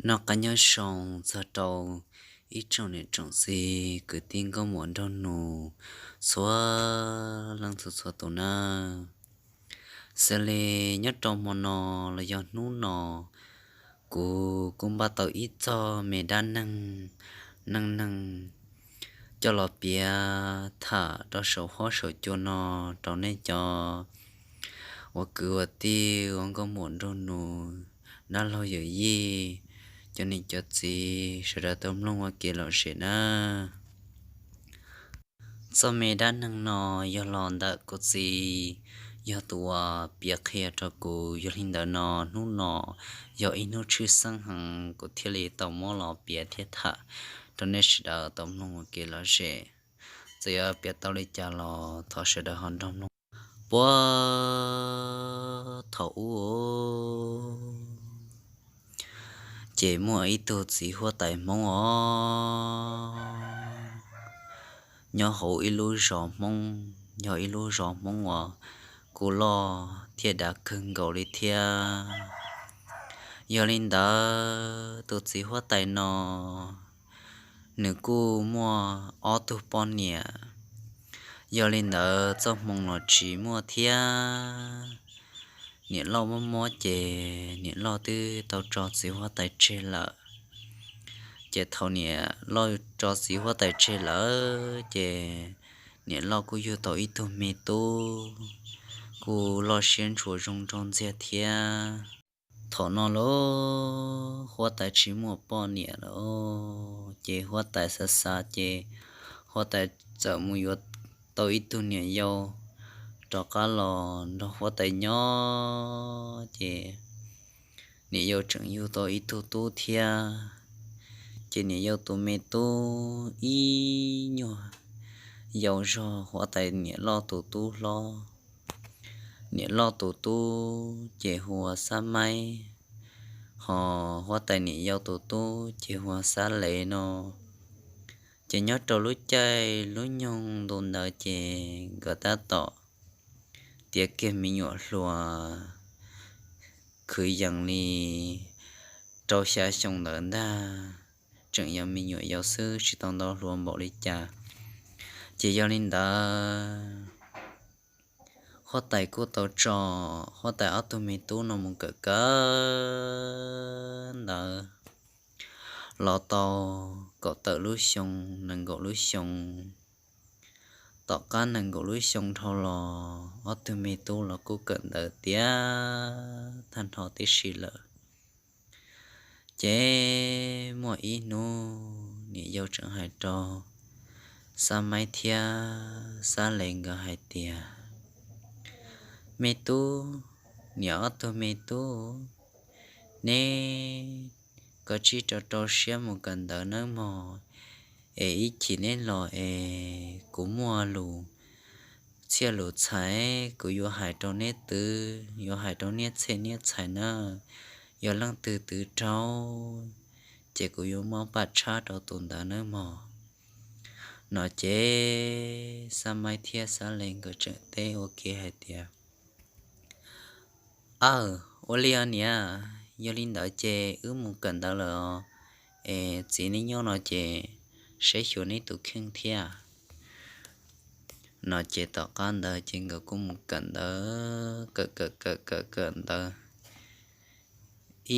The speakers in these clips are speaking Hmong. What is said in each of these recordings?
Noj qab nyob zoo txog rau ib tsoom niam tsoom txiv kwv tij nkauj muam nraug nus txhua leej txhua txhua tus nawb. Xws li nyob rau hmo no los yog hnub no, kuv kuj npaj tau ib txog me dab neeg, neej neeg coj los piav tham rau saum huab saum cua no rau nej cov ua kwv ua tij ua nkauj muam nraug nus, dab laug yawm yij, cov niam cov txiv sawv daws tau mloog ua kev lom zem nawb. Txoj me dab neeg no yog los ntawm kuv txiv, yog tus uas piav qhia rau kuv. Yog li ntawd no hnub no yog ib hnub tshwj xeeb heev kuv thiaj li tau muab los piav thiab tham rau nej sawv daws tau mloog ua kev lom zem. Txawm yuav piav tau li cas los thov sawv daws ho nrog mloog. Puag thaum ub ces muaj ib tug txiv huab tais Hmoob os, nyob hauv ib lub zos Hmoob, yog ib lub zos Hmoob uas kuj loj thiab dav kawg nkaus li thiab. Yog li ntawd tus txiv huab tais no nws kuj muaj ob tug poj niam. Yog li ntawd txoj hmoo los tsis muaj thiab. Niam loj mob mob ces niam loj twb tau tso txiv huab tais tseg lawm. Ces thaum niam loj tso txiv huab tais tseg lawm ces niam loj kuj yug tau ib tug me tub, kuj loj siab ntshua zoo nraug ntxiag thiab. Thaum no los huab tais tsis muaj poj niam lawm ces huab tais xav xav ces huab tais txawm mus yuav tau ib tug niam yau rov qab los nrog huab tais nyob ces niam yau tseem yug tau ib tug tub thiab. Ces niam yau tus me tub ib nyuag yau zog huab tais niam loj tus tub hlob. Niam loj tus tub ces hu ua Xab Maib, ho huab tais niam yau tus tub ces hu ua Xab Lev no. Ces nyob rau lub caij lub nyoog ntu ntawd ces nkawd tab tom tiav kiag me nyuam hluas, kwv yees li rau xya xyoo ntawd ntag, tseem yog me nyuam yaus xwb tsis tau ntau hluas npaum li cas. Ces yog li ntawd huab tais kuj tau tso huab tais ob tug me tub no mus kawm kawm ntawv los tau kaum tawm lub xyoo, nees nkaum lub xyoo. Tom qab nees nkaum lub xyoo dhau los ob tug me tub los kuj kawm ntawv tiav tag nrho tib si lawm. Ces muaj ib hnub niam yau tseem hais rau Xab Maib thiab Xab Lev nkawd hais tias, Me tub, niam ob tug me tub, neb kov tsij rau rau siab mus kawm ntawv nawb mog, es ib chim neb los es kuv muaj lus txhiaj lus txhais kuv yuav hais rau neb twv, yuav hais rau niab txhiaj niab txhais na. Yog leej twg twv raug ces kuv yuav muab paj tshab rau tus ntawd nawb mog. No ces Xab Maib thiab Xab Lev nkawd tseem teb ua ke hais tias, Aw, ua li os niam, yog li ntawd ces wb mus kawm ntawv lawm os, es txiv neb nyob no ces saib xyuas neb tus kheej thiab. No ces tom qab ntawd ces nkawd kuj mus kawm ntawv, kawm kawm kawm kawm kawm ntawv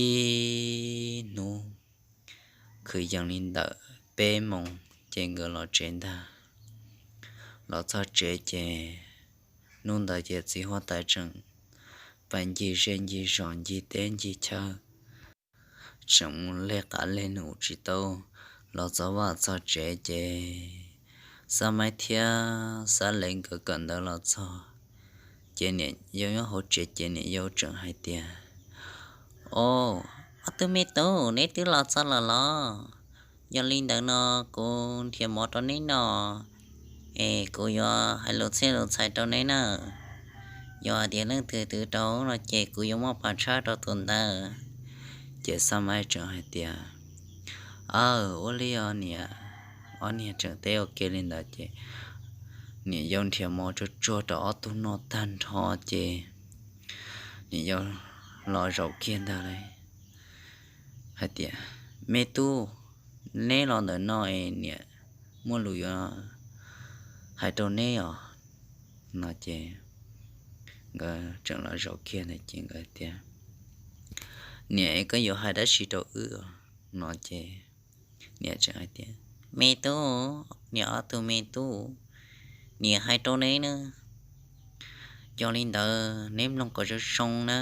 ib hnub, kwv yees li ntawm peb moos ces nkawd los tsev ntag. Los txog tsev ces hnub ntawd ces txiv huab tais tseem pais ncig zej ncig zos ncig teb ncig chaw, tseem mus leg qav leg num tsis tau. Los txog vaj txog tsev ces Xab Maib thiab Xab Lev nkawd kawm ntawv los txog, ces niam yau nyob hauv tsev ces niam yau tseem hais tias, Au, ob tug me tub, neb twb los txog lawm los? Yog li ntawd no kuv nrhiav mov rau neb noj, es kuv yuav hais lus txhiaj lus txhais rau neb na. Yog hais tias leej twg twv raug no ces kuv yuav muab pas tshab rau tus ntawd. Ces Xab Maib tseem hais tias, Aw, ua li os niam. Ob niag tseem teb ua ke li ntawd ces niam yau nrhiav mov tsuag tsuag rau ob tug noj tag nrho ces niam yau los zaum kiag ntag lauj, hais tias, Me tub, neb los ntawm no es niam muaj lus yuav hais rau neb os. No ces nkawd tseem los zaum kiag ntawd ces nkawd tias, Niam, koj yuav hais dab tsi rau wb? No ces niam tseem hais tias, Me tub, niam ob tug me tub, niam hais rau neb na, yog li ntawd neb mloog kom zoo zoo na,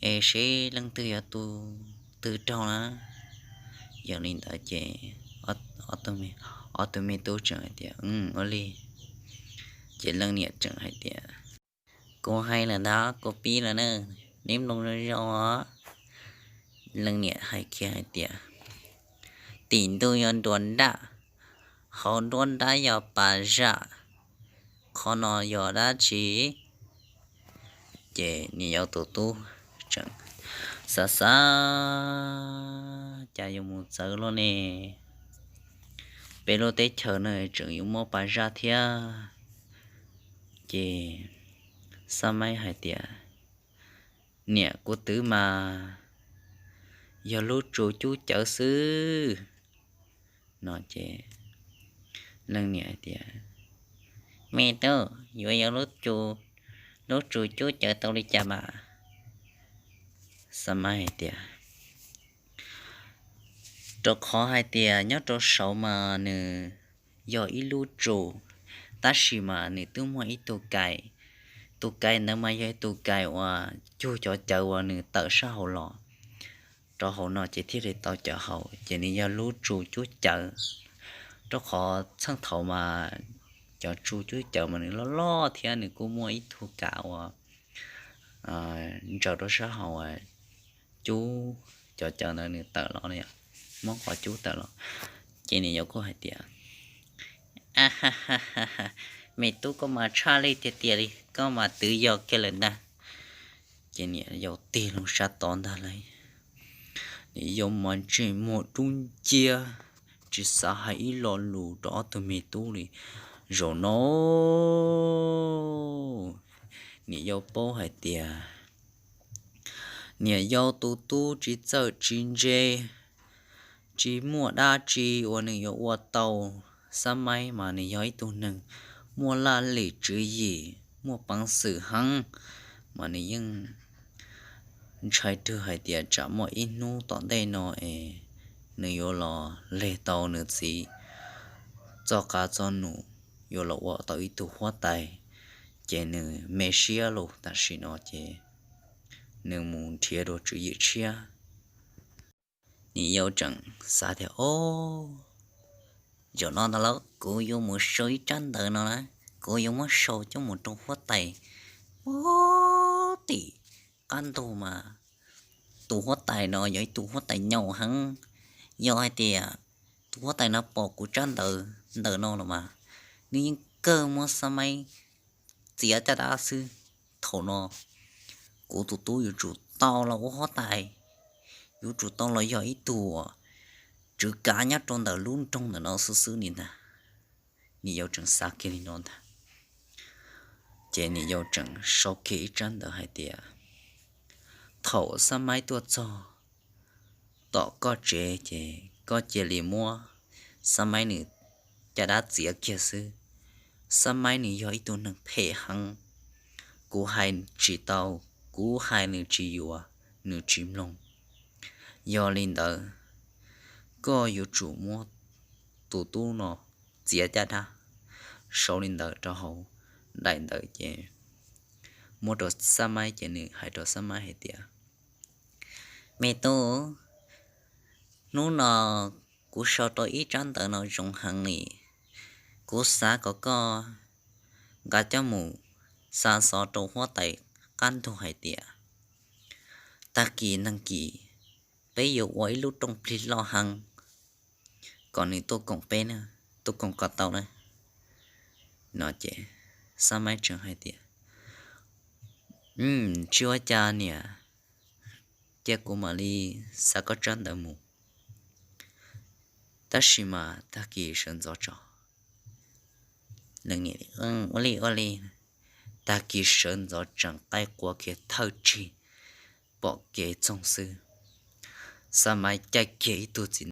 es seb leej twg yog tus twg raug na. Yog li ntawd ces ob tug me tub tseem hais tias, Ua li. Ces leej niam tseem hais tias, Kuv hais lawm ntag, kuv pib lawm na, neb mloog zoo zoo os. Leej niam hais kiag hais tias, Tim ntug yog nruas nraj, hauv nruab nrab yog pas zaj, qhov no yog dab tsi? Ces niam yau tus tub tseem xav xav, Cas yuav mus txawv luaj ne? Peb lub teb chaws no tseem yuav muaj pas zaj thiab. Ces Xab Maib hais tias, Niam, kuv twv mas yog lub tsu cub cawv xwb. No ces leej niam hais tias, Me tub, yuav yog lub tsu cub cawv tau li cas mas? Xab Maib hais tias, Rau qhov hais tias nyob rau saud mas nws yog ib lub tsu, tab sis mas nws twb muaj ib tug kais, tus kais ntawd mas yog ib tug kais uas cug cov cawv uas nws tawm sab hauv los rau hauv no ces thiaj li tau cawv hauv, ces nws yog lub tsu cub cawv. Rau qhov txheej thaud mas cov tsu cub cawv mas nws loj loj thiab nws kuj muaj ib tug kais uas ntsaws rau sab hauv cub cov cawv ntawd nws tawm los, muab qhov cub tawm los. Ces niam yau kuj hais tias, Me tub, koj mas tshaj li tiag tiag li, koj mas twv yog kiag lawm ntag. Ces niam yau tig loo sab tod ntag lauj. Niam yau mas ntsej muag dub nciab, tsis xav hais ib lo lus rau ob tug me tub li. Zaum no niam yau paub hais tias niam yau tus tub tsis txawj tsis ntse, tsis muaj dab tsi uas nws yuav ua tau. Xab Maib mas nws yog ib tug neeg muaj laj lim tswv yim, muaj peev xwm heev, mas nws yeej ntshai twg hais tias tsam muaj ib hnub tom ntej no es nws yuav los leg tau nws txiv txoj qab txoj num, yuav los ua tau ib tug huab tais, ces nws me siab lug. Tam sim no ces nws mus nrhiav dua tswv yim tshiab. Niam yau tseem xav tias, Ob, zaum no ntag lauj, kuv yuav mus sau ib tsab ntawv no na, kuv yuav muab sau coj mus rau huab tais puag tim qab ntug mas tus huab tais no yog ib tug huab tais nyaum heev. Yog hais tias tus huab tais no pom kuv tsab ntawv ntawm no los mas nws yeej kawg muab Xab Maib txiav caj dab xwb. Thaum no kuv tus tub yuav tsum tau los ua huab tais, yuav tsum tau los yog ib tug tswv kav nyob rau ntawm lub nroog ntawm no xwb xwb li ntag. Niam yau tseem xav kiag li no ntag, ces niam yau tseem sau kiag ib tsab ntawv hais tias, Thaum Xab Maib tuaj txog tom koj tsev ces koj cia li muab Xab Maib nws caj dab txiav kiag xwb. Xab Maib nws yog ib tug neeg phem heev, kuv hais tsis tau, kuv hais nws tsis yuav, nws tsis mloog. Yog li ntawd, koj yuav tsum muab tus tub no txiav caj dab. Sau li ntawd rau hauv daim ntawv ces muab rau Xab Maib ces nws hais rau Xab Maib hais tias, Me tub, hnub no kuv sau rau ib tsab ntawv no zoo heev li, kuv xav kom koj nqa coj mus xa xov rau huab tais qab ntug hais tias tag kis nag kis peb yuav ua ib lub rooj plig loj heev kom nws tuaj koom peb na, tuaj koom kom tau na. No ces Xab Maib tseem hais tias, Tsis ua cas niam, cia kuv mam li xa koj tsab ntawv mus, tab sis mas tag kis sawv ntxov tso. Ua li ua li, tag kis sawv ntxov tseem qaij qua kiag thawj tsig pom kev txoog xwb. Xa Maiv caij kiag ib tug txiv